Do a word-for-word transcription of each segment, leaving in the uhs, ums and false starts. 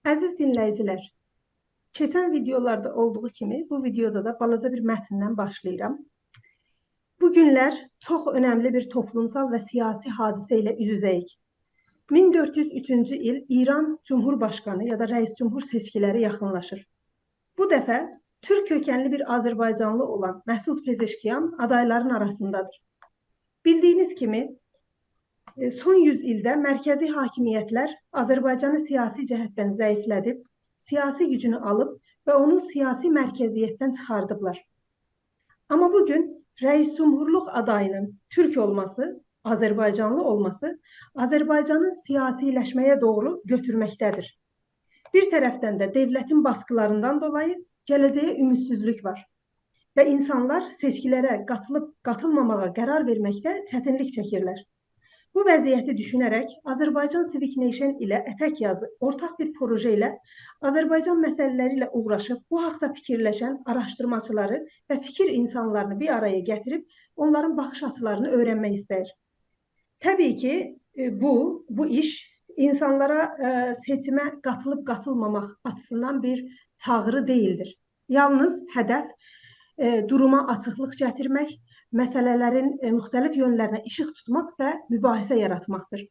عزیز دینله‌ییجیلر، کئچن ویدئولاردا اولدوغو کیمی بو ویدئودا دا بالاجا بیر متندن باشلاییرام. بو گونلر چوخ اؤنملی بیر توپلومسال و سیاسی حادثه ایله اوز-اوزه‌ییک. مین دؤرد یوز اوچونجو ایل ایران جمهورباشقانی یا دا رئیس جمهور سئچکیلری یاخینلاشیر. بو دفعه تورک کؤکنلی بیر آذربایجانلی اولان مسعود پزشکیان آدایلارین آراسیندادیر. بیلدیگینیز کیمی، ائ، سون یوز ایلده مرکزی حاکمیتلر آذربایجانی سیاسی جهتدن ضعیفله‌دیب، سیاسی گوجونو آلیب و اونو سیاسی مرکزیتدن چیخاردیبلار. آمما بو گون رئیس جمهورلوق آدایینین تورک اولماسی، آذربایجانلی اولماسی آذربایجانی سیاسیلشمه‌یه دوغرو گؤتورمکده‌دیر. بیر طرفدن ده دؤولتین باسقیلاریندان دولایی گله‌جه‌یه اومیدسیزلیک وار و اینسانلار سئچکیلره قاتیلیب قاتیلماماغا قرار وئرمکده چتینلیک چکیرلر. بو وضعیتی دوشونه‌رک آذربایجان Civic Nation ایله اتک یازی اورتاق بیر پروژه ایله آذربایجان مسئله‌لری ایله اوغراشیب، بو حاقدا فیکیرلشن آراشدیرماجیلاری و فیکیر اینسانلارینی بیر آرایا گتیریب اونلارین باخیش آچیلارینی اؤیرنمک ایسته‌ییر. طبیعی کی، ائ، بو، بو ایش اینسانلارا، ائ، سئچیمه قاتیلیب قاتیلماماق آچیسیندان بیر چاغیری دئییلدیر. یالنیز هدف، ائ، دوروما آچیقلیق گتیرمک، مسئله‌لرین، ائ، مختلف یؤنلرینه ایشیق توتماق و مباحثه یاراتماقدیر.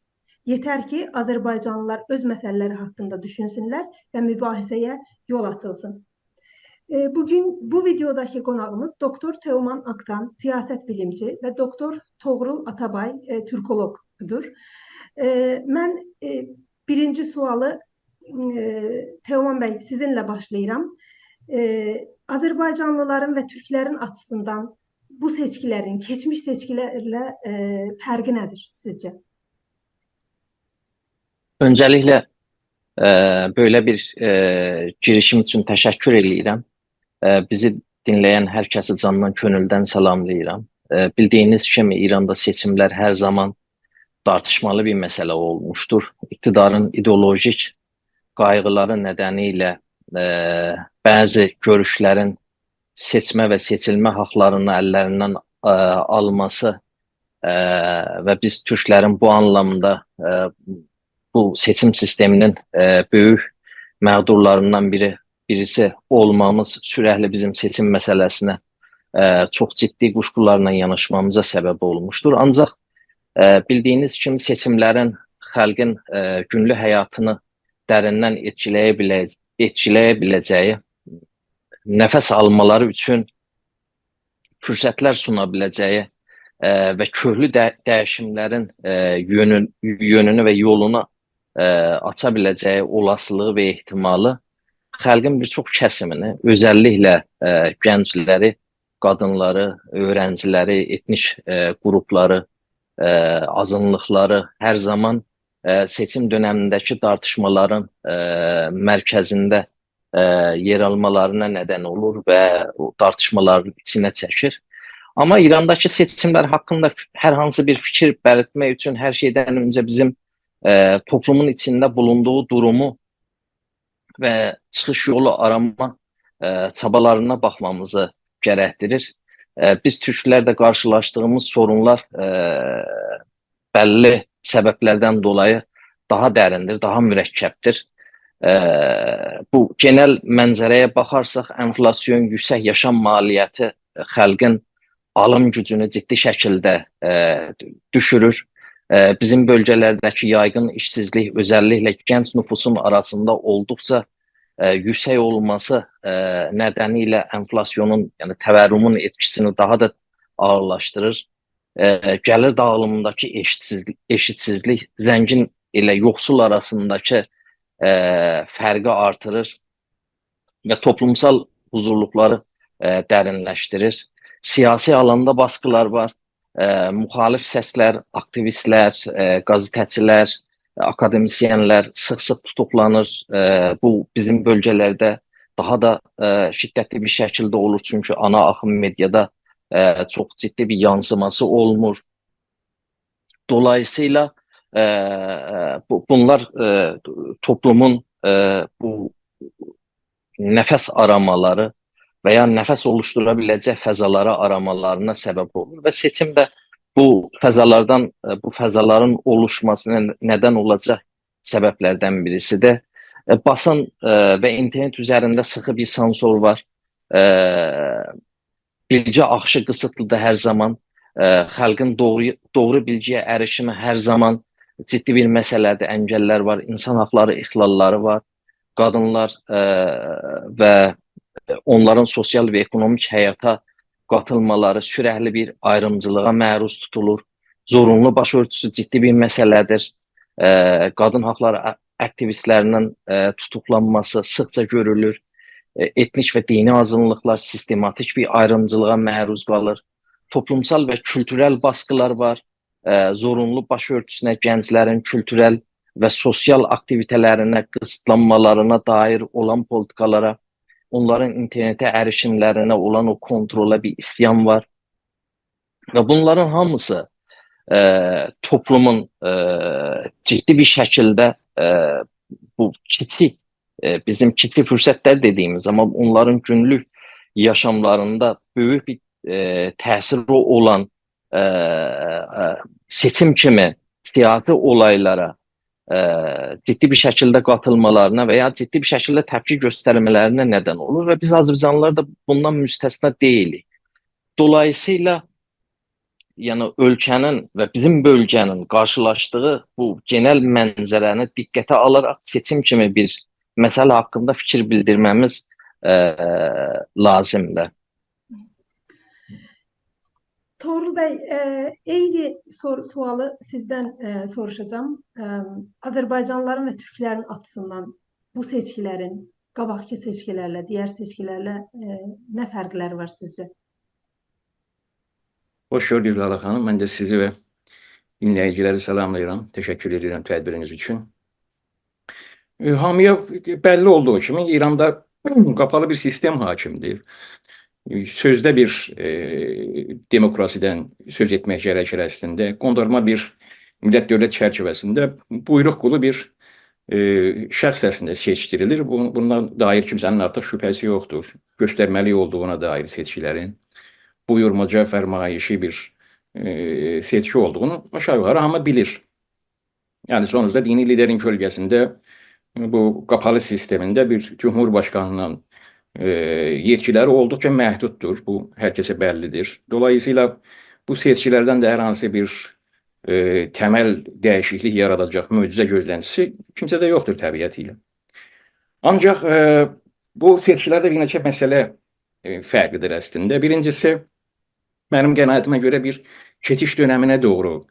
یئتر کی، آذربایجانلیلار اؤز مسئله‌لری حاقیندا دوشونسونلر و مباحثه‌یه یول آچیلسین. ائ، بو گون بو ویدئوداکی قوناغیمیز دوکتور تئومان آکتان، سیاست بیلیمجی، و دوکتور توغرول آتابای، ائ، تورکولوقدور. ائ، من، ائ، بیرینجی سؤالی، ائ، تئومان بی، سیزینله باشلاییرام. ائ، آذربایجانلیلارین و تورکلرین آچیسیندان بو سئچکیلرین کئچمیش سئچکیلرله، ائ، فرقی نه‌دیر سیزجه؟ اؤنجه‌لیکله، ائ، بئله بیر، ائ، گیریشیم اوچون تشکر ائله‌ییرم. ائ، بیزی دینله‌ین هر کسی جاندان، کؤنولدن سلاملاییرام. ائ، بیلدیگینیز کیمی، ایراندا سئچیملر هر زامان تارتیشمالی بیر مسئله اولموشدور. اقتدارین ایدئولوژیک قایغیلاری ندنی ایله، ائ، بعضی گؤروشلرین سئچمه و سئچیلمه حاقلارینی اللریندن، ائ، آلماسی، ائ، و بیز تورکلرین بو آنلامدا، ائ، بو سئچیم سیستمی‌نین، ائ، بؤیوک مغدورلاریندان بیری، بیریسی اولمامیز سورکلی بیزیم سئچیم مسئله‌سینه، ائ، چوخ جدی قوشقولارلا یاناشمامیزا سبب اولموشدور. آنجاق، ائ، بیلدیگینیز کیمی، سئچیملرین خالقین، ائ، گونلوک حیاتینی دریندن ائتکیله‌یه بیله-، ائتکیله‌یه بیله‌جه‌یی، نفس آلمالاری اوچون فرصتلر سونا بیله‌جه‌یی، ائ، و کؤکلو ده-، دییشیملرین، ائ، یؤنون-، یؤنونو و یولونو، ائ، آچا بیله‌جه‌یی اولاسیلیغی و احتمالی خالقین بیر چوخ کسیمینی، اؤزللیکله، ائ، گنجلری، قادینلاری، اؤیرنجیلری، ائتنیک، ائ، قروپلاری، ائ، آزینلیقلاری هر زامان، ائ، سئچیم دؤنمینده‌کی تارتیشمالارین، ائ، مرکزینده، ائ، یئر آلمالارینا ندن اولور و او تارتیشمالارین ایچینه چکیر. آمما ایرانداکی سئچیملر حاقیندا هر هانسی بیر فیکیر بلیرتمک اوچون هر شئیدن اؤنجه بیزیم، ائ، توپلومون ایچینده بولوندوغو دورومو و چیخیش یولو آراما، ائ، چابالارینا باخمامیزی گرکدیریر. ائ، بیز تورکلر ده قارشیلاشدیغیمیز سورونلار، ائ، بللی سببلردن دولایی داها دریندیر، داها مرکبدیر. ائ، بو گئنل منظره‌یه باخارساق، انفلاسیون، یوکسک یاشام مالیاتی خالقین آلیم گوجونو جدی شکیلده، ائ، دوشورور. ائ، بیزیم بؤلگه‌لرده‌کی یایغین ایشسیزلیک، اؤزللیکله گنج نفوسون آراسیندا اولدوقجا، ائ، یوکسک اولماسی، ائ، ندنی ایله انفلاسیونون، یعنی تورمون ائتکیسینی داها دا آغیرلاشدیریر. ائ، گلیر داغیلیمینداکی ائشیتسیزلیک، ائشیتسیزلیک، زنگین ایله یوخسول آراسینداکی، ائ، فرقی آرتیریر و توپلومسال حضورلوقلاری، ائ، درینلشدیریر. سیاسی آلاندا باسقیلار وار. ائ، مخالف سسلر، آکتیویستلر، ائ، قزئته‌چیلر، آکادمیسینلر سیخ-سیخ توتوقلانیر. ائ، بو بیزیم بؤلگه‌لرده داها دا، ائ، شدتلی بیر شکیلده اولور، چونکی آنا آخین مئدیادا، ائ، چوخ جدی بیر یانسیماسی اولمور. دولاییسییلا، ائ، بو، بونلار، ائ، توپلومون، ائ، بو نفس آرامالاری و یا نفس اولوشدورا بیله‌جک فضالاری آرامالارینا سبب اولور و سئچیم ده بو فضالاردان، ائ، بو فضالارین اولوشماسینا ندن اولاجاق سببلردن بیریسیدیر. ائ، باسین، ائ، و اینترنت اوزرینده سیخی بیر سانسور وار. ائ، بیلگی آخیشی قیسیتلیدیر هر زامان. ائ، خالقین دوغرو، دوغرو بیلگی‌یه اریشیمی هر زامان جدی بیر مسئله‌دیر، انگل‌لر وار، اینسان حاقلاری اخلال‌لاری وار. قادینلار، ائ، و اونلارین سوسیال و اکونومیک حیاتا قاتیلمالاری سورکلی بیر آیریمجیلیغا معروض توتولور. زورونلو باش اؤرتوسو جدی بیر مسئله‌دیر. ائ، قادین حاقلاری آ-، آکتیویست‌لری‌نین، ائ، توتوقلانماسی سیخجا گؤرولور. ائ، ائتنیک و دینی آزینلیقلار سیستماتیک بیر آیریمجیلیغا معروض قالیر. توپلومسال و کولتورل باسقیلار وار. ائ، زورونلو باش اؤرتوسونه، گنج‌لرین کولتورل و سوسیال آکتیویته‌لرینه قیسیتلانمالارینا دایر اولان پولیتیکالارا، اونلارین اینترنته اریشیم‌لرینه اولان او کونترولا بیر عصیان وار. و بونلارین هامیسی، ائ، توپلومون، ائ، جدی بیر شکیلده، ائ، بو کیچیک، ائ، بیزیم کیچیک فرصت‌لر دئدیییمیز زامان اونلارین گونلوک یاشاملاریندا بؤیوک بیر، ائ، تأثیری اولان، ائ، ائ، سئچیم کیمی سیاسی اولایلارا، ائ، جدی بیر شکیلده قاتیلمالارینا و یا جدی بیر شکیلده تپکی گؤسترمه‌لرینه ندن اولور و بیز آذربایجانلیلار دا بوندان مستثنا دئییلیک. دولاییسییلا، یعنی اؤلکه‌نین و بیزیم بؤلگه‌نین قارشیلاشدیغی بو گئنل منظره‌نی دقته آلاراق سئچیم کیمی بیر مسئله حاقیندا فیکیر بیلدیرمه‌میز، ائ، لازیمدیر. طغرل بی، ائ، عینی سور-، سؤالی سیزدن، ائ، سوروشاجاغام. ائ، آذربایجانلیلارین و تورکلرین آچیسیندان بو سئچکیلرین قاباقکی سئچکیلرله، دیگر سئچکیلرله، ائ، نه فرقلری وار سیزجه؟ خوش گؤردوک، لاله خانیم. من ده سیزی و دینله‌ییجی‌لری سلاملاییرام. تشکر ائدیرم تدبیرینیز اوچون. ائ، هامییا بللی اولدوغو کیمی، ایراندا قاپالی بیر سیستم حاکیمدیر. ائ، سؤزده بیر، ائ، دموکراسیدن سؤز ائتمک گرکیر اصلینده. قوندارما بیر میللت دؤولت چرچیوه‌سینده بویروق قولو بیر، ائ، شخص اصلینده سئچدیریلیر. بو-، بوندان دایر کیمسه‌نین آرتیق شبهه‌سی یوخدور. گؤسترمه‌لی اولدوغونا دایر سئچکیلرین بویورماجا، فرمایشی بیر، ائ، سئچکی اولدوغونو آشاغی یوخاری هامی بیلیر. یعنی، سونوجدا دینی لیدرین کؤلگه‌سینده بو قاپالی سیستمینده بیر جمهورباشقانی‌نین، ائ، یئتکیلری اولدوقجا محدوددور. بو، هر کسه بللیدیر. دولاییسییلا بو سئچکیلردن ده هر هانسی بیر، ائ، تمل دییشیکلیک یاراداجاق معجزه گؤزلنتیسی کیمسه‌ده یوخدور طبیعتی ایله. آنجاق، ائ، بو سئچکیلرده بیر نئچه مسئله، ائ، فرقلیدیر اصلینده. بیرینجیسی، منیم قناعتیمه گؤره بیر کئچیش دؤنمینه دوغرو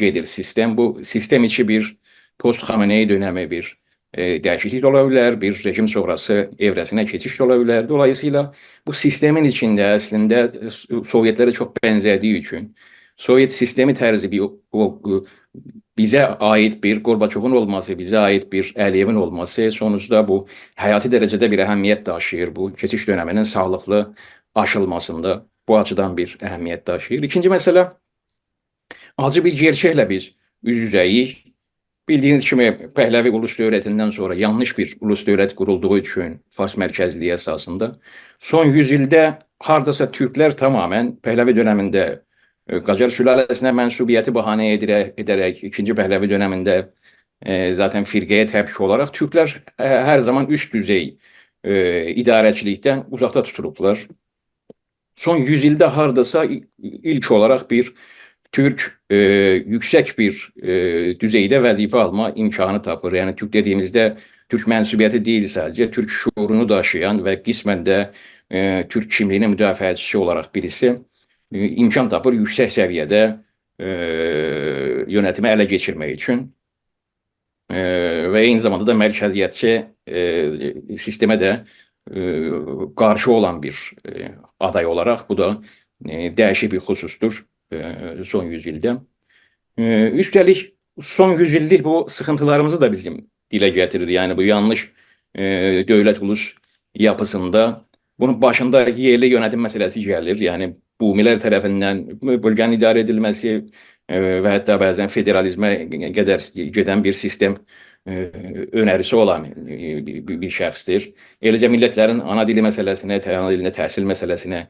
گئدیر سیستم. بو سیستم ایچی بیر پست خامنه‌ای دؤنمی بیر، ائ، دییشیکلیک ده اولا بیلر، بیر رژیم سونراسی ائوره‌سینه کئچیش ده اولا بیلر. دولاییسییلا بو سیستمین ایچینده اصلینده، ائ، سو-، سووئتلره چوخ بنزه‌دییی اوچون سووئت سیستمی طرزی بیر او، او، او بیزه عایید بیر گورباچووون اولماسی، بیزه عایید بیر علی‌یئوین اولماسی سونوجدا بو حیاتی درجه‌ده بیر اهمیت داشیییر. بو کئچیش دؤنمینین ساغلیقلی آشیلماسیندا بو آچیدان بیر اهمیت داشیییر. ایکینجی مسئله، آجی بیر گئرچکله بیز اوز-اوزه‌ییک. بیلدیگینیز کیمی، پهلوی اولوس دؤولتیندن سونرا یانلیش بیر اولوس دؤولت قورولدوغو اوچون فارس مرکزلیگی اساسیندا سون یوز ایلده هارداسا تورکلر تمامیله پهلوی دؤنمینده، ائ، قاجار سلاله‌سینه منسوبیتی بهانه ائدیره-، ائده‌رک، ایکینجی پهلوی دؤنمینده، ائ، ذاتاً فرقه‌یه تپکی اولاراق تورکلر، ائ، هر زامان اوست دوزئی، ائ، اداره‌چیلیکدن اوزاقدا توتولوبلار. سون یوز ایلده هارداسا ای-، ایلک اولاراق بیر تورک، ائ، یوکسک بیر، ائ، دوزئیده وظیفه آلما امکانی تاپیر. یعنی، تورک دئدیگیمیزده تورک منسوبیتی دئییل ساده‌جه، تورک شعورونو داشییان و قسماً ده، ائ، تورک کیملیگینین مدافعه‌چیسی اولاراق بیریسی، ائ، امکان تاپیر یوکسک سویه‌ده، ائ، یؤنتیمی اله کئچیرمک اوچون. ائ، و عینی زاماندا دا مرکزیتچی، ائ، سیستمه ده، ائ، قارشی اولان بیر، ائ، آدای اولاراق بو دا، ائ، دییشیک بیر خصوصدور، ائ، سون یوز ایلده. ائ، اوسته‌لیک، سون یوز ایللیک بو سیخینتیلاریمیزی دا بیزیم دیله گتیریر. یعنی، بو یانلیش، ائ، دؤولت اولوس یاپیسیندا بونون باشیندا یئرلی یؤنتیم مسئله‌سی گلیر. یعنی، بومی‌لر طرفیندن بؤلگه‌نین اداره ائدیلمه‌سی، ائ، و حتی بعضاً فدرالیزمه قدر گئدن بیر سیستم، ائ، اؤنریسی اولان، ائ، بیر، بیر، بیر شخصدیر. ائله‌جه میللت‌لرین آنا دیلی مسئله‌سینه، ته-، آنا دیلینده تحصیل مسئله‌سینه،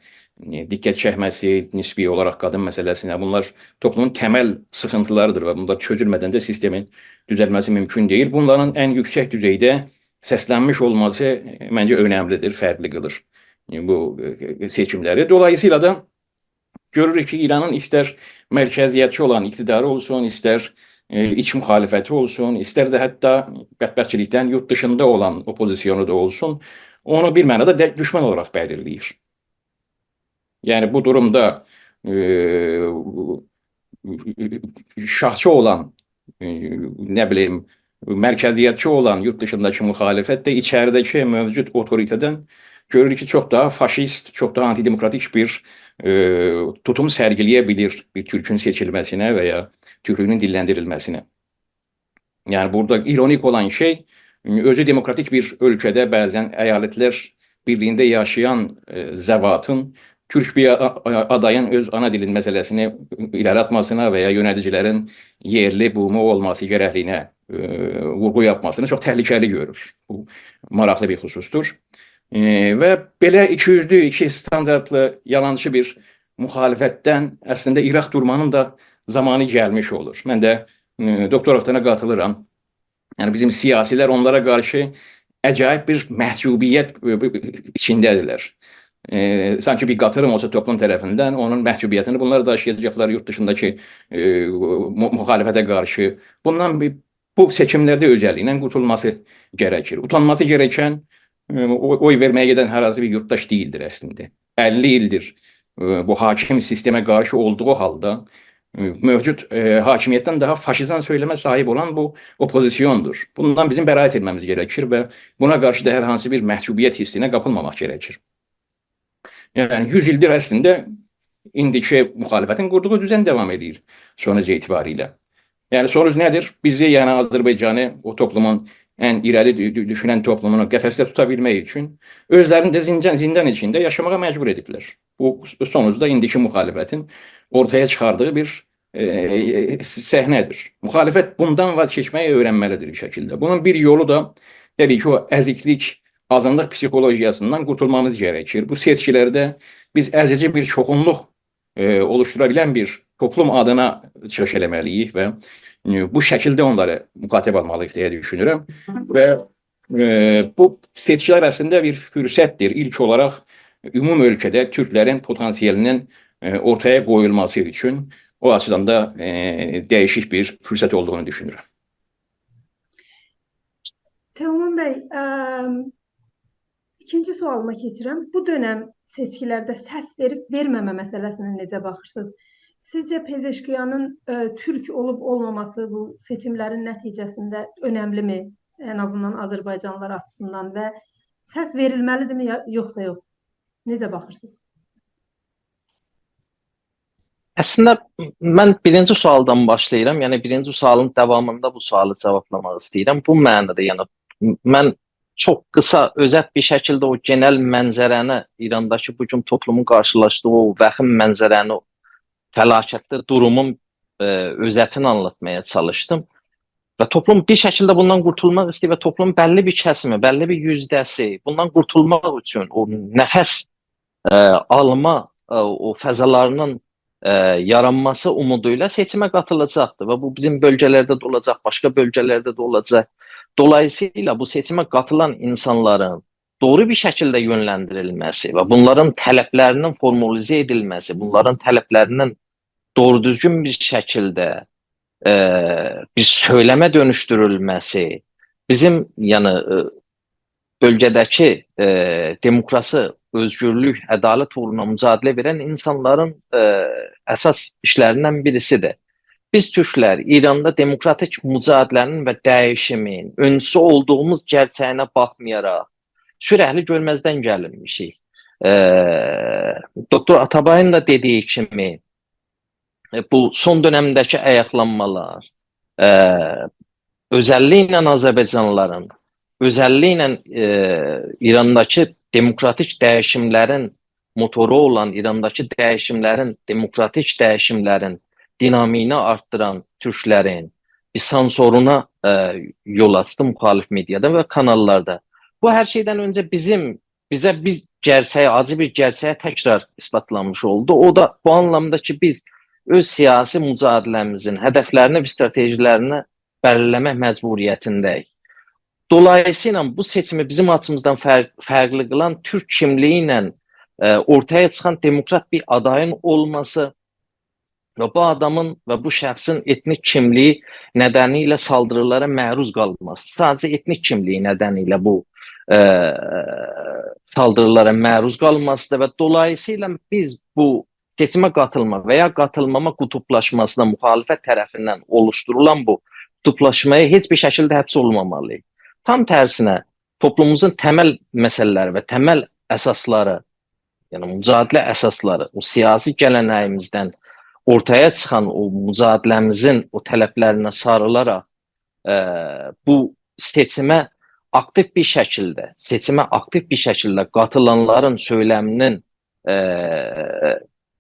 ائ، دقت چکمه‌سی، نسبی اولاراق قادین مسئله‌سینه، بونلار توپلومون تمل سیخینتیلاریدیر و بونلار چؤزولمه‌دن ده سیستمین دوزلمه‌سی مومکون دئییل. بونلارین ان یوکسک دوزئیده سسلنمیش اولماسی، ائ، منجه اؤنملی‌دیر، فرقلی قیلیر، ائ، بو، ائ، سئچیملری. دولاییسییلا دا گؤروروک کی، ایرانین ایستر مرکزیتچی اولان اقتداری اولسون، ایستر، ائ، ایچ مخالفتی اولسون، ایستر ده حتی بدبختچیلیکدن یورت دیشیندا اولان اوپوزیسیونو دا اولسون، اونو بیر معنادا ده دوشمن اولاراق بلیرله‌ییر. یعنی بو دورومدا، ائ، شاهچی اولان، ائ، نه بیلیم، مرکزیتچی اولان یورت دیشینداکی مخالفت ده ایچریده‌کی موجود اوتوریته‌دن گؤرور کی، چوخ داها فاشیست، چوخ داها آنتی‌دموکراتیک بیر، ائ، توتوم سرگیله‌یه بیلیر بیر تورکون سئچیلمه‌سینه و یا تورکلویونون دیللندیریلمه‌سینه. یعنی بورادا ایرونیک اولان شئی، اؤزو دموکراتیک بیر اؤلکه‌ده بعضاً ایالتلر بیرلیگینده یاشایان، ائ، ضوابطین تورک بیر آ-، آ-، آدایین اؤز آنا دیلین مسئله‌سینی ایره‌لی آتماسینا و یا یؤنه‌دیجیلرین یئرلی، بومی اولماسی گرکلیگینه، ائ، وورغو یاپماسینی چوخ تهلکه‌لی گؤرور. بو ماراقلی بیر خصوصدور. ائ، و بئله ایکی‌یوزلو، ایکی استانداردلی، یالانچی بیر مخالفتدن اصلینده ایراق دورمانین دا زامانی گلمیش اولور. من ده، ائ، دوکتور آقتانا قاتیلیرام. یعنی بیزیم سیاسی‌لر اونلارا قارشی عجایب بیر محجوبیت، ائ، بو، بو، ایچینده‌دیرلر. ائ، سانکی بیر قاتیریم اولسا توپلوم طرفیندن، اونون محجوبیتینی بونلار داشییاجاقلار یورت دیشینداکی، ائ، مو-، مخالفته قارشی. بوندان بیر، بو سئچیملرده اؤزللیگینن قورتولماسی گرکیر. اوتانماسی گرکن، ائ، او-، اوی وئرمه‌یه گئدن هر هانسی بیر یورتداش دئییلدیر اصلینده. اللی ایلدیر، ائ، بو حاکم سیستمه قارشی اولدوغو حالدا، ائ، موجود، ائ، حاکمیتدن داها فاشیزم سؤیله‌مه صاحیب اولان بو اوپوزیسیوندور. بوندان بیزیم برائت ائتمه‌میز گرکیر و بونا قارشی دا هر هانسی بیر محجوبیت حیسینه قاپیلماماق گرکیر. یعنی یوز ایلدیر اصلینده ایندیکی مخالفتین قوردوغو دوزن داوام ائدیر سونوج اعتباری ایله. یعنی سونوج نه‌دیر؟ بیزی، یعنی آذربایجانی، او توپلومون ان ایره‌لی دو-، دو-، دوشونن توپلومونو قفسده توتا بیلمک اوچون اؤزلرینی ده زیندان، زیندان ایچینده یاشاماغا مجبور ائدیبلر. بو سونوجدا ایندیکی مخالفتین اورتایا چیخاردیغی بیر، ائ، صحنه‌دیر. مخالفت بوندان واز کئچمه‌یی اؤیرنمه‌لیدیر بیر شکیلده. بونون بیر یولو دا، طبیعی کی، او ازیکلیک، آزینلیق پسیخولوژیاسیندان قورتولمامیز گرکیر. بو سئچکیلرده بیز ازیجی بیر چوخونلوق، ائ، اولوشدورا بیلن بیر توپلوم آدینا چیخیش ائله‌مه‌لی‌ییک و، ائ، بو شکیلده اونلاری مخاطب آلمالی‌ییق دئیه دوشونورم. و، ائ، بو سئچکیلر اصلینده بیر فرصتدیر. ایلک اولاراق عموم اؤلکه‌ده تورکلرین پوتانسیلینین، ائ، اورتایا قویولماسی اوچون او آچیدان دا، ائ، دییشیک بیر فرصت اولدوغونو دوشونورم. تئومان بی، ام، ایکینجی سؤالیما کئچیرم. بو دؤنم سئچکیلرده سس وئریب وئرمه‌مه مسئله‌سینه نئجه باخیرسینیز؟ سیزجه پزشکیانین، ائ، تورک اولوب اولماماسی بو سئچیملرین نتیجه‌سینده اؤنملی‌می؟ ان آزیندان آذربایجانلیلار آچیسیندان و سس وئریلمه‌لی‌دیرمی، یا-، یوخسا یوخ؟ نئجه باخیرسینیز؟ اصلینده، من بیرینجی سؤالدان باشلاییرام. یعنی، بیرینجی سؤالین داوامیندا بو سؤالی جاوابلاماق ایسته‌ییرم. بو معنادا، یعنی، من چوخ قیسا، اؤزت بیر شکیلده او گئنل منظره‌نی، ایرانداکی بو گون توپلومون قارشیلاشدیغی او وخیم منظره‌نی، فلاکتلی دورومون، ائ، اؤزتینی آنلاتماغا چالیشدیم. و توپلوم بیر شکیلده بوندان قورتولماق ایسته‌ییر و توپلومون بللی بیر کسیمی، بللی بیر یوزده‌سی بوندان قورتولماق اوچون او نفس، ائ، آلما، ائ، او فضالارینین، ائ، یارانماسی اومودو ایله سئچیمه قاتیلاجاقدیر و بو بیزیم بؤلگه‌لرده ده اولاجاق، باشقا بؤلگه‌لرده ده اولاجاق. دولاییسییلا بو سئچیمه قاتیلان اینسانلارین دوغرو بیر شکیلده یؤنلندیریلمه‌سی و بونلارین طلبلرینین فورمالیزه ائدیلمه‌سی، بونلارین طلبلرینین دوغرو دوزگون بیر شکیلده، ائ، بیر سؤیلمه دؤنوشدورولمه‌سی، بیزیم، یعنی، ائ، بؤلگه‌ده‌کی، ائ، دموکراسی، اؤزگورلوک، عدالت اوغرونه مجادله وئرن اینسانلارین، ائ، اساس ایشلریندن بیریسیدیر. بیز تورکلر ایراندا دموکراتیک مجادله‌نین و دییشیمین اؤنجوسو اولدوغوموز گئرچه‌یینه باخمایاراق، سورکلی گؤرمزدن گلینمیشیک. ائ، دوکتور آتابایین دا دئدیگی کیمی، ائ، بو سون دؤنمده‌کی آیاقلانمالار، ائ، اؤزللیکله آذربایجانلیلارین، اؤزللیکله، ائ، ایرانداکی دموکراتیک دییشیملرین موتورو اولان، ایرانداکی دییشیملرین، دموکراتیک دییشیملرین دینامیگینی آرتدیران تورکلرین بیر سانسورونا، ائ، یول آچدی مخالف مئدیادا و کاناللاردا. بو هر شئیدن اؤنجه بیزیم بیزه بیر گئرچه‌یی، آجی بیر گئرچه‌یی تکرار اثباتلامیش اولدو. او دا بو آنلامدا کی، بیز اؤز سیاسی مجادله‌میزین هدفلرینی و استراتژی‌لرینی بلیرله‌مک مجبوریتینده‌ییک. دولاییسییلا بو سئچیمی بیزیم آچیمیزدان فرق، فرقلی قیلان تورک کیملیگی ایله، ائ، اورتایا چیخان دموکرات بیر آدایین اولماسی و بو آدامین و بو شخصین ائتنیک کیملیگی ندنی ایله سالدیریلارا معروض قالماسی، ساده‌جه ائتنیک کیملیگی ندنی ایله بو، ائ، سالدیریلارا معروض قالماسیدیر و دولاییسییلا بیز بو سئچیمه قاتیلما و یا قاتیلماما قوتوبلاشماسینا مخالفت طرفیندن اولوشدورولان بو قوتوبلاشمایا هئچ بیر شکیلده حبس اولمامالیییق. تام ترسینه، توپلوموموزون تمل مسئله‌لری و تمل اساسلاری، یعنی مجادله اساسلاری، او سیاسی گله‌نه‌ییمیزدن اورتایا چیخان او مجادله‌میزین او طلبلرینه ساریلاراق، ائ، بو سئچیمه آکتیو بیر شکیلده، سئچیمه آکتیو بیر شکیلده قاتیلانلارین سؤیلمینین، ائ،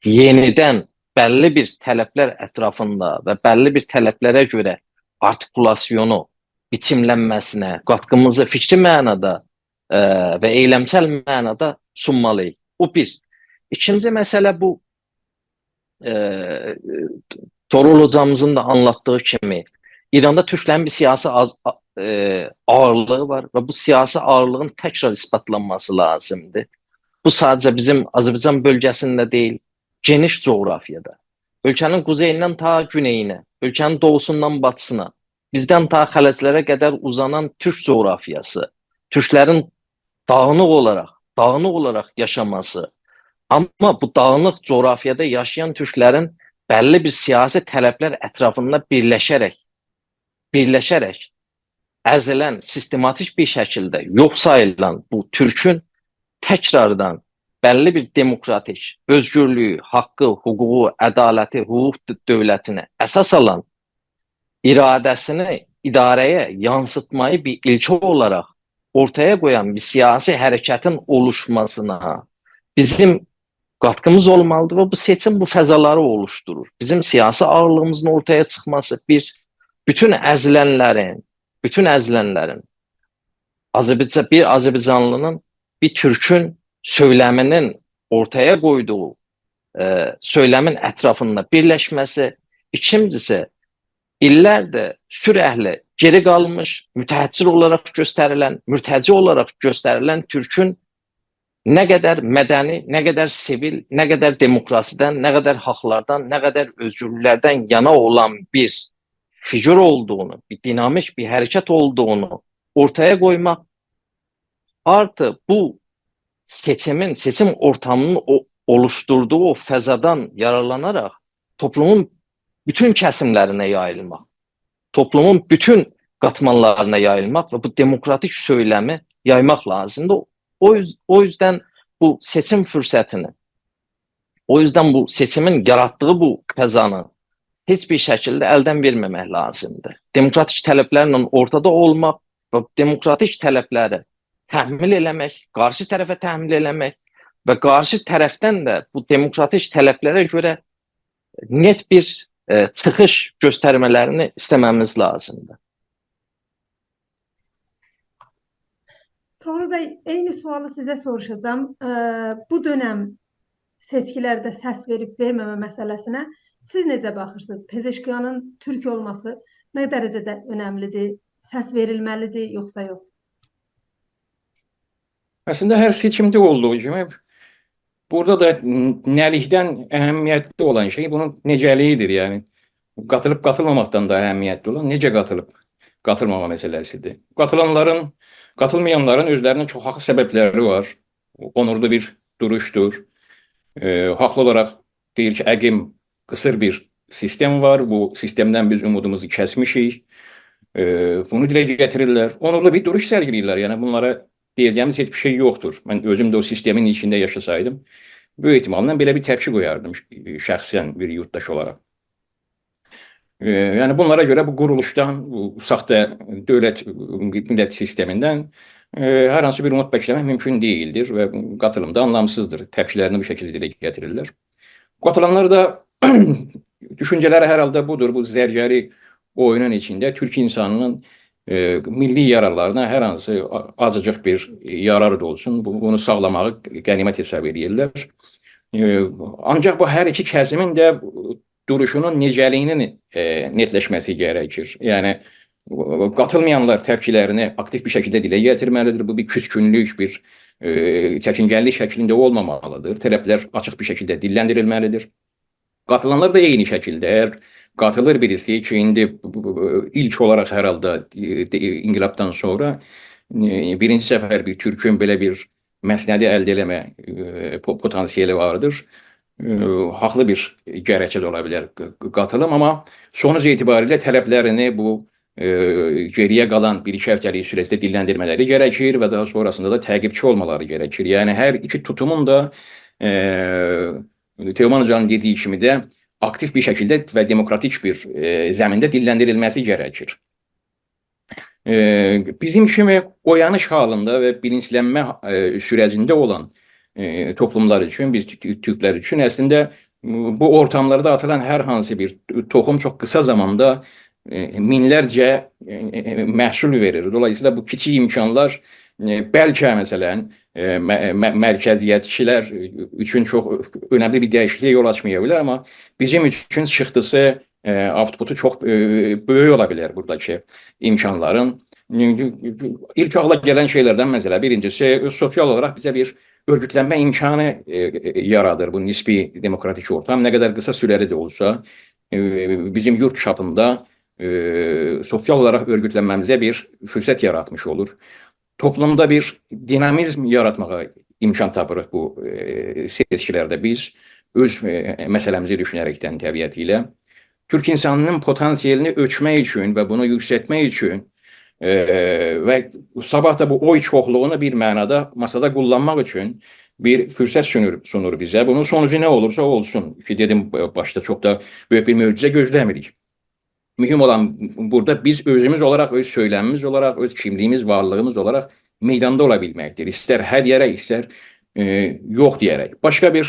یئنیدن بللی بیر طلبلر اطرافیندا و بللی بیر طلبلره گؤره آرتیکولاسیونو بیچیملنمه‌سینه قاتقیمیزی فیکری معنادا، ائ، و ائیلمسل معنادا سونمالیییق. بو بیر. ایکینجی مسئله بو، ائ، طغرل حوجامیزین دا آنلاتدیغی کیمی، ایراندا تورکلرین بیر سیاسی آز-، آ-، ائ، آغیرلیغی وار و بو سیاسی آغیرلیغین تکرار اثباتلانماسی لازیمدیر. بو ساده‌جه بیزیم آذربایجان بؤلگه‌سینده دئییل، گئنیش جغرافیادا. اؤلکه‌نین قوزئییندن تا گونئیینه، اؤلکه‌نین دوغوسوندان باتیسینا، بیزدن تا خلجلره قدر اوزانان تورک جغرافیاسی، تورکلرین داغینیق اولاراق، داغینیق اولاراق یاشاماسی، آمما بو داغینیق جغرافیادا یاشایان تورکلرین بللی بیر سیاسی طلبلر اطرافیندا بیرلشه‌رک، بیرلشه‌رک ازیلن، سیستماتیک بیر شکیلده یوخ ساییلان بو تورکون تکراردان بللی بیر دموکراتیک، اؤزگورلویو، حاققی، حقوقو، عدالتی، حقوق د-، دؤولتینی اساس آلان اراده‌سینی اداره‌یه یانسیتمایی بیر ایلکه اولاراق اورتایا قویان بیر سیاسی حرکتین اولوشماسینا بیزیم قاتقیمیز اولمالیدیر و بو سئچیم بو فضالاری اولوشدورور. بیزیم سیاسی آغیرلیغیمیزین اورتایا چیخماسی، بیر، بوتون ازیلنلرین، بوتون ازیلنلرین، آذربایجان، بیر آذربایجانلی‌نین، بیر تورکون سؤیلمینین اورتایا قویدوغو، ائ، سؤیلمین اطرافیندا بیرلشمه‌سی، ایکینجیسی، ایللردیر سورکلی گئری قالمیش، متحجر اولاراق گؤستریلن، مرتجع اولاراق گؤستریلن تورکون نه قدر مدنی، نه قدر سیویل، نه قدر دموکراسیدن، نه قدر حاقلاردان، نه قدر اؤزگورلوکلردن یانا اولان بیر فیگور اولدوغونو، بیر دینامیک بیر حرکت اولدوغونو اورتایا قویماق، آرتی بو سئچیمین، سئچیم اورتامینین او، اولوشدوردوغو او فضادان یارارلاناراق توپلومون بوتون کسیملرینه یاییلماق، توپلومون بوتون قاتمانلارینا یاییلماق و بو دموکراتیک سؤیلمی یایماق لازیمدیر. او اوز-، او اوزدن بو سئچیم فرصتینی، او اوزدن بو سئچیمین یاراتدیغی بو فضانی هئچ بیر شکیلده الدن وئرمه‌مک لازیمدیر. دموکراتیک طلبلرله اورتادا اولماق و دموکراتیک طلبلری تحمیل ائله‌مک، قارشی طرفه تحمیل ائله‌مک و قارشی طرفدن ده بو دموکراتیک طلبلره گؤره نت بیر، ائ، چیخیش گؤسترمه‌لرینی ایسته‌مه‌میز لازیمدیر. طغرل بی، عینی سؤالی سیزه سوروشاجاغام. ائ، بو دؤنم سئچکیلرده سس وئریب وئرمه‌مه مسئله‌سینه سیز نئجه باخیرسینیز؟ پزشکیانین تورک اولماسی نه درجه‌ده اؤنملیدیر؟ سس وئریلمه‌لیدیر، یوخسا یوخ؟ اصلینده هر سئچیمده اولدوغو کیمی بورادا دا ن-، نه‌لیکدن اهمیتلی اولان شئی بونون نئجه‌لیگیدیر، یعنی قاتیلیب قاتیلماماقدان دا اهمیتلی اولان نئجه قاتیلیب قاتیلماما مسئله‌سیدیر. قاتیلانلارین، قاتیلمایانلارین اؤزلرینین چوخ حاقلی سببلری وار. اونوردا بیر دوروشدور. ائ، حاقلی اولاراق دئییر کی، عقیم قیسیر بیر سیستم وار، بو سیستمدن بیز اومودوموزو کسمیشیک. ائ، بونو دیله گتیریرلر. اونوردا بیر دوروش سرگیله‌ییرلر. یعنی بونلارا دئیه‌جه‌ییمیز هئچ بیر شئی یوخدور. من اؤزوم ده او سیستمین ایچینده یاشاسایدیم، بؤیوک احتماللا بئله بیر تپکی قویاردیم ش-، شخصاً بیر یورتداش اولاراق. ائ، یعنی بونلارا گؤره بو قورولوشدان، بو ساختا دؤولت، میللت سیستمیندن، ائ، هر هانسی بیر اومود بکله‌مک مومکون دئییلدیر و قاتیلیم دا آنلامسیزدیر. تپکیلرینی بو شکیلده دیله گتیریرلر. قاتیلانلار دا دوشونجه‌لری هر حالدا بودور، بو زرگری اویونون ایچینده تورک اینسانینین، ائ، میللی یارارلارینا هر هانسی آ-، آزیجیق بیر یاراری دا اولسون، بو-، بونو ساغلاماغی غنیمت حساب ائله‌ییرلر. ائ، آنجاق بو هر ایکی کسیمین ده دوروشونون نئجه‌لیگینین، ائ، نتلشمه‌سی گره‌کیر. یعنی، قاتیلمایانلار تپکیلرینی آکتیو بیر شکیلده دیله گتیرمه‌لیدیر. بو بیر کوسکونلوک، بیر، ائ، چکینگه‌لیک شکلینده اولمامالیدیر. طلبلر آچیق بیر شکیلده دیللندیریلمه‌لیدیر. قاتیلانلار دا عینی شکیلده، اگر قاتیلیر بیریسی کی، ایندی بو، بو، بو، ایلک اولاراق هر حالدا، ائ، دئ-، انقلابدان سونرا، ائ، بیرینجی سفر بیر تورکون بئله بیر مسندی الده ائله‌مه، ائ، پو-، پتانسیلی واردیر. ائ، حاقلی بیر گرکچه ده اولا بیلر ق-، ق-، قاتیلیم، آمما سونوج اعتباریله طلبلرینی بو، ائ، گئری‌یه قالان بیر-ایکی هفته‌لیک سورجده دیللندیرمه‌لری گرکیر و داها سونراسیندا دا تعقیبچی اولمالاری گرکیر. یعنی، هر ایکی توتومون دا، ائ، تئومان حوجانین دئدیگی کیمی ده آکتیو بیر شکیلده و دموکراتیک بیر، ائ، زمینده دیللندیریلمه‌سی گرکیر. ائ، بیزیم کیمی اویانیش حالیندا و بیلینجلنمه، ائ، سورجینده اولان، ائ، توپلوملار اوچون، بیز تور-، تورکلر اوچون اصلینده، م، بو اورتاملاردا آتیلان هر هانسی بیر توخوم چوخ قیسا زاماندا، ائ، مینلرجه، ائ، ائ، محصول وئریر. دولاییسییلا بو کیچیک امکانلار، ائ، بلکه، مثلا، ائ، مه-، مه-، مرکزیتچیلر اوچون چوخ اؤنملی بیر دییشیکلییه یول آچمایا بیلر، آمما بیزیم اوچون چیخدیسی، ائ، اوتپوتو چوخ، ائ، بؤیوک اولا بیلر بوراداکی امکانلارین. ایلک عاغلا گلن شئیلردن، مثلا، بیرینجیسی، سوسیال اولاراق بیزه بیر اؤرگوتلنمه امکانی، ائ، ائ، یارادیر بو نسبی دموکراتیک اورتام. نه قدر قیسا سوره‌لی ده اولسا، ائ، بیزیم یورت چاپیندا، ائ، سوسیال اولاراق اؤرگوتلنمه‌میزه بیر فرصت یاراتمیش اولور. توپلومدا بیر دینامیزم یاراتماغا امکان تاپیریق بو، ائ، سئچکیلرده بیز اؤز، ائ، مسئله‌میزی دوشونه‌رکدن طبیعتی ایله. تورک اینسانینین پتانسیلینی اؤلچمک اوچون و بونو یوکسلتمک اوچون، ائ، و صاباح دا بو اوی چوخلوغونو بیر معنادا ماسادا قوللانماق اوچون بیر فرصت سونور، سونور بیزه. بونون سونوجو نه اولورسا اولسون، کی، دئدیم باشدا، چوخ دا بؤیوک بیر معجزه گؤزله‌میریک. مهم اولان بورادا بیز اؤزوموز اولاراق، اؤز سؤیلمیمیز اولاراق، اؤز کیملیییمیز، وارلیغیمیز اولاراق میداندا اولا بیلمکدیر. ایستر هه دئیه‌رک، ایستر، ائ، یوخ دئیه‌رک. باشقا بیر،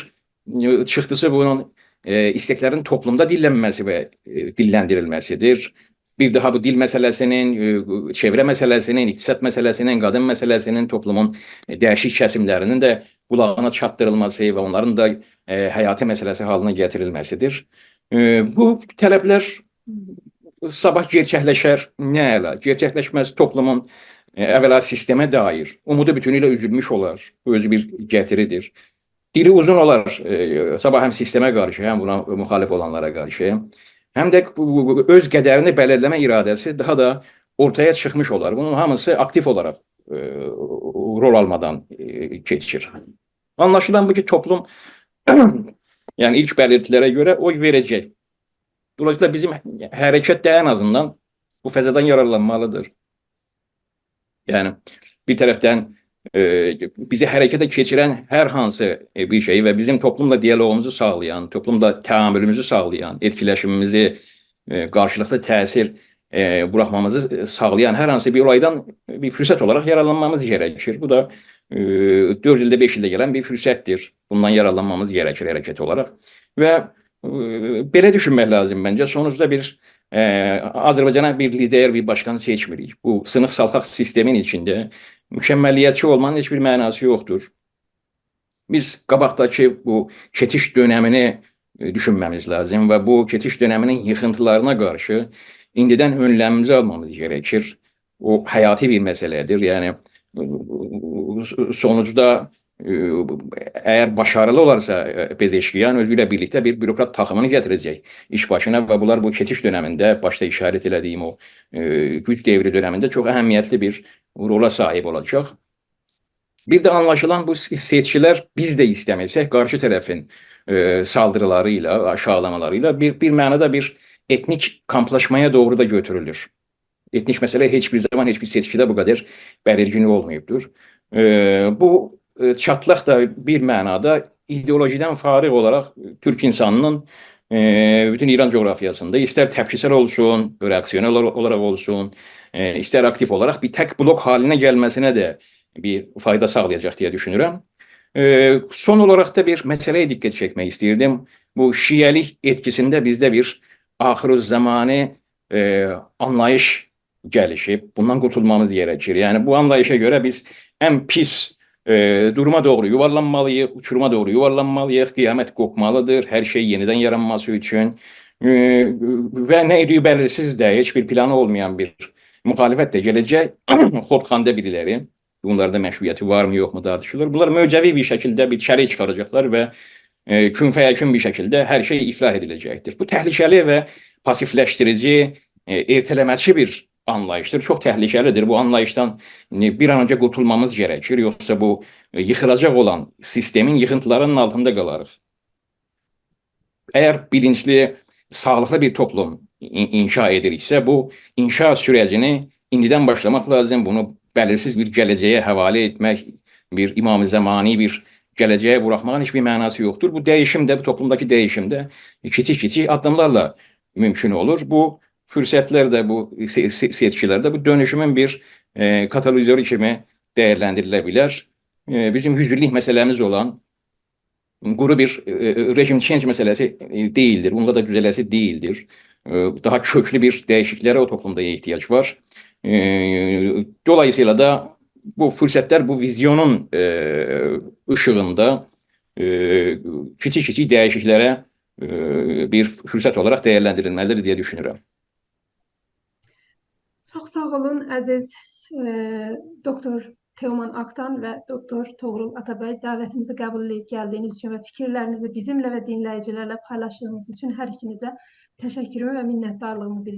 ائ، چیخدیسی بونون، ائ، ایستکلرین توپلومدا دیللنمه‌سی و، ائ، دیللندیریلمه‌سیدیر. بیر داها بو دیل مسئله‌سینین، ائ، چئوره مسئله‌سینین، اقتصاد مسئله‌سینین، قادین مسئله‌سینین، توپلومون، ائ، دییشیک کسیملرینین ده قولاغینا چاتدیریلماسی و اونلارین دا، ائ، حیاتی مسئله‌سی حالینا گتیریلمه‌سیدیر. ائ، بو طلبلر صاباح گئرچکلشر، نه علا؟ گئرچکلشمز، توپلومون، ائ، اولا سیستمه دایر اومودو بوتونویله اوزولموش اولار. بو اؤزو بیر گتیریدیر. دیلی اوزون اولار، ائ، صاباح هم سیستمه قارشی، هم بونا مخالف اولانلارا قارشی. هم ده بو، بو، بو اؤز قدرینی بلیرله‌مه اراده‌سی داها دا اورتایا چیخمیش اولار. بونون هامیسی آکتیو اولاراق، ائ، رول آلمادان، ائ، کئچیر. آنلاشیلان بو کی، توپلوم، یعنی ایلک بلیرتیلره گؤره اوی وئره‌جک. دولاییسییلا بیزیم حرکت ده ان آزیندان بو فضادان یارارلانمالیدیر. یعنی، بیر طرفدن، ائ، بیزی حرکته کئچیرن هر هانسی، ائ، بیر شئی و بیزیم توپلوملا دیالوغوموزو ساغلایان، توپلوملا تعاملوموزو ساغلایان، ائتکیلشیمیمیزی، ائ، قارشیلیقلی تأثیر، ائ، بوراخمامیزی ساغلایان هر هانسی بیر اولایدان بیر فرصت اولاراق یارارلانمامیز گرکیر. بو دا، ائ، دؤرد ایلده، بئش ایلده گلن بیر فرصتدیر. بوندان یارارلانمامیز گرکیر حرکت اولاراق. و، ائ، بئله دوشونمک لازیم منجه. سونوجدا بیر، ائ، آذربایجانا بیر لیدر، بیر باشقان سئچمیریک. بو سینیق سالخاق سیستمین ایچینده مکملیتچی اولمانین هئچ بیر معناسی یوخدور. بیز قاباقداکی بو کئچیش دؤنمینی، ائ، دوشونمه‌میز لازیم و بو کئچیش دؤنمینین ییخینتیلارینا قارشی ایندیدن اؤنلمیمیزی آلمامیز گرکیر. او حیاتی بیر مسئله‌دیر. یعنی، سونوجدا، ائ، اگر باشاریلی اولارسا، ائ، پزشکیان اؤزو ایله بیرلیکده بیر بوروکرات تاخیمینی گتیره‌جک ایش باشینا و بونلار بو کئچیش دؤنمینده، باشدا ایشارت ائله‌دیگیم او، ائ، گوج دئوری دؤنمینده چوخ اهمیتلی بیر رولا صاحیب اولاجاق. بیر ده آنلاشیلان بو سئ-، سئچکیلر بیز ده ایسته‌میرسک، قارشی طرفین، ائ، سالدیریلاری ایله، آشاغیلامالاری ایله بیر، بیر معنادا بیر ائتنیک کامپلاشمایا دوغرو دا گؤتورولور. ائتنیک مسئله هئچ بیر زامان هئچ بیر سئچکیده بو قدر بلیرگین اولماییبدیر. ائ، بو، ائ، چاتلاق دا بیر معنادا ایدئولوژیدن فارغ اولاراق تورک اینسانینین، ائ، بوتون ایران جغرافیاسیندا ایستر تپکیسل اولسون، رئاکسیونر اولا-، اولاراق اولسون، ائ، ایستر آکتیو اولاراق بیر تک بلوک حالینه گلمه‌سینه ده بیر فایدا ساغلایاجاق دئیه دوشونورم. ائ، سون اولاراق دا بیر مسئله‌یه دقت چکمک ایسته‌ییردیم. بو شیعه‌لیک ائتکیسینده بیزده بیر آخرالزمانی، ائ، آنلاییش گلیشیب. بوندان قورتولمامیز گرکیر. یعنی، بو آنلاییشا گؤره بیز ان پیس، ائ، دوروما دوغرو یووارلانمالیییق، اوچوروما دوغرو یووارلانمالیییق، قیامت قوپمالیدیر، هر شئی یئنیدن یارانماسی اوچون. ائ، و نه ائدیگی بلیرسیز ده، هئچ بیر پلانی اولمایان بیر مخالفت ده گله‌جک، خودخوانده بیریلری، بونلاردا مشروعیتی وارمی، یوخمو تارتیشیلیر. بونلار معجزه‌وی بیر شکیلده بیر چری چیخاراجاقلار و، ائ، کن فیکون بیر شکیلده هر شئی اصلاح ائدیله‌جکدیر. بو تهلکه‌لی و پاسیولشدیریجی، ائ، ارته‌له‌مه‌چی بیر آنلاییشدیر. چوخ تهلکه‌لیدیر. بو آنلاییشدان، ائ، بیر آن اؤنجه قورتولمامیز گرکیر. یوخسا بو، ائ، ییخیلاجاق اولان سیستمین ییخینتیلاری‌نین آلتیندا قالاریق. اگر بیلینجلی، ساغلیقلی بیر توپلوم این-، انشا ائدیریکسه، بو انشا سورجینی ایندیدن باشلاماق لازیم. بونو بلیرسیز بیر گله‌جه‌یه حواله ائتمک، بیر امام زمانی بیر گله‌جه‌یه بوراخماغین هئچ بیر معناسی یوخدور. بو دییشیم ده، بو توپلومداکی دییشیم ده کیچیک-کیچیک آددیملارلا مومکون اولور. بو فرصتلر ده، بو سئ-، سئ-، سئچکیلر ده بو دؤنوشومون بیر، ائ، کاتالیزاتورو کیمی دیرلندیریله بیلر. ائ، بیزیم یوز ایللیک مسئله‌میز اولان قورو بیر، ائ، ائ، regime change مسئله‌سی، ائ، دئییلدیر. بوندا دا دوزه‌له‌سی دئییلدیر. ائ، داها کؤکلو بیر دییشیکلیکلره او توپلومدا احتیاج وار. ائ، دولاییسییلا دا بو فرصتلر بو ویزیونون، ائ، ایشیغیندا، ائ، کیچیک-کیچیک دییشیکلیکلره، ائ، بیر فرصت اولاراق دیرلندیریلمه‌لیدیر دئیه دوشونورم. چوخ ساغ اولون، عزیز، ائ، دوکتور تئومان آکتان و دوکتور توغرول آتابی، دعوتیمیزی قبول ائدیب گلدیگینیز اوچون و فیکیرلرینیزی بیزیمله و دینله‌ییجیلرله پایلاشدیغینیز اوچون هر ایکینیزه تشکرومو و منتدارلیغیمی بیلدیریرم.